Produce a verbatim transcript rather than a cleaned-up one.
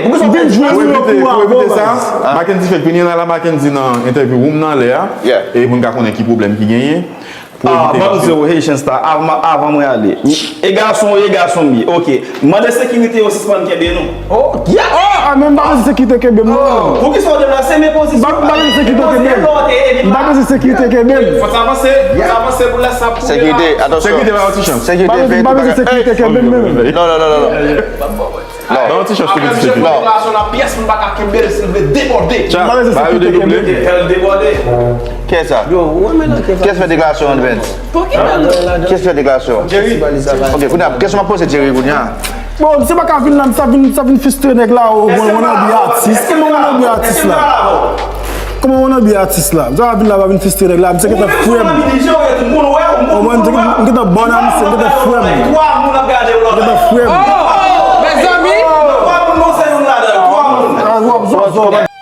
Pou ki sa w fè di? Pou evite, pou evite sa, Mackendy fè kounye a la, Mackendy nan entèvyou woum nan lè a, e pou n ka konnen ki pwoblèm ki genyen. Pou evite. Ban m di w, Haitian Star, avan, avan mwen ale. E gason w ye, gason m ye. Ok. Mande sekirite yo sispann kenbe nou. Oh, yeah! Ah, men m pa bezwen sekirite kenbe m, non. Pou ki sa w deplase men pozisyon? M pa bezwen sekirite kenbe m. M pa bezwen sekirite kenbe m. Fò sa avanse, fò sa avanse pou lè sa pou. Sekirite, atansyon. Sekirite, ba yon ti chans. Sekirite, m pa bezwen sekirite kenbe m, menm. Non, non, non, non, non. Ba yon ti chans pou pitit sekirite. Deklarasyon nan pyès, m pa ka kenbe l si l vle debòde. M pa bezwen sekirite kenbe m. Fè l debòde. Kiyès sa? Kiyès fè deklarasyon an, Vens? Kiyès fè deklarasyon? Ok, kounye a, kesyon m ap poze Jerry kounye a. Bon, se pa ka vin la, sa vin, sa vin fistre nèg la, o, bon, wannabe atis. Kòman wannabe atis la? Kòman wannabe atis la? Sa vin la, pa vin fistre nèg la, misye gentan frè m. O, mwen, m gentan bòn a misye, m gentan frè m. M gentan frè m. Mezanmi! Ah, w ap zòzò.